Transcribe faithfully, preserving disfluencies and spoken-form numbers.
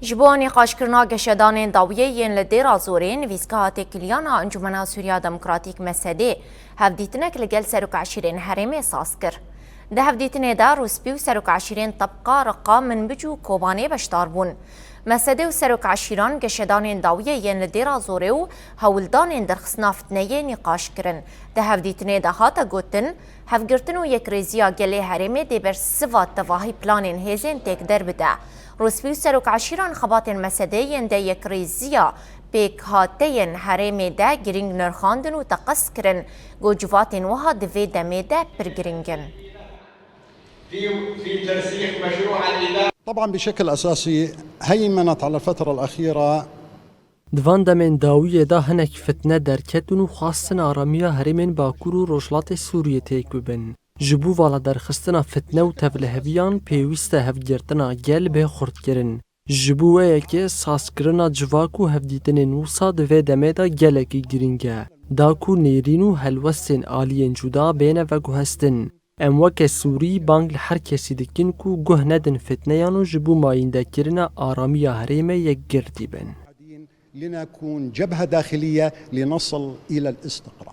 Ji bo nîqaşkirina geşedanên dawiyê yên li Dêra Zorê, nivîsgeha têkiliyana Encûmena Sûriya Demokratîk, M S D'ê, hevdîtinek li gel serokeşîrên herêmê saz kir. Di hevdîtinê de Rûspî û serokeşîrên Tebqa, Riqa, Minbic û Kobanê beşdar bûn. M S D û serokeşîran geşedanên dawiyê yên li Dêra Zorê û hewldanên derxistina fitneyê nîqaş kirin. Di hevdîtinê de hate gotin, hevgirtin û yekrêziya gelê herêmê dê bersiva tevahî planên hêzên têkder bide. Rûspî û serokeşîran xebatên M S D'ê yên de yekrêziya pêkhateyên herêmê de girîng nirxandin û teqez kirin, ku civatên wiha di vê demê de pir girîng in. في في ترسيخ مشروع الإدارة. طبعا بشكل أساسي هيمنت على الفترة الأخيرة. Di van demên dawiyê de hinek fitne derketin û xwestin aramiya herêmên Bakur û Rojhilatê Sûriyê têk bibin. Ji bo vala derxistina fitne û tevliheviyan pêwîst e hevgirtina gel bê xurtkirin. Ji bo wê yekê sazkirina civak û hevdîtinên wisa di vê demê de gelekî girîng e. Da ku nêrîn û helwestên aliyên cuda bêne veguhestin. Em weke Sûrî bang li her kesî dikin ku guh nedin fitneyan û ji bo mayîndekirina aramiya herêmê yekgirtî bin. لنكون جبهة داخلية لنصل إلى الاستقرار.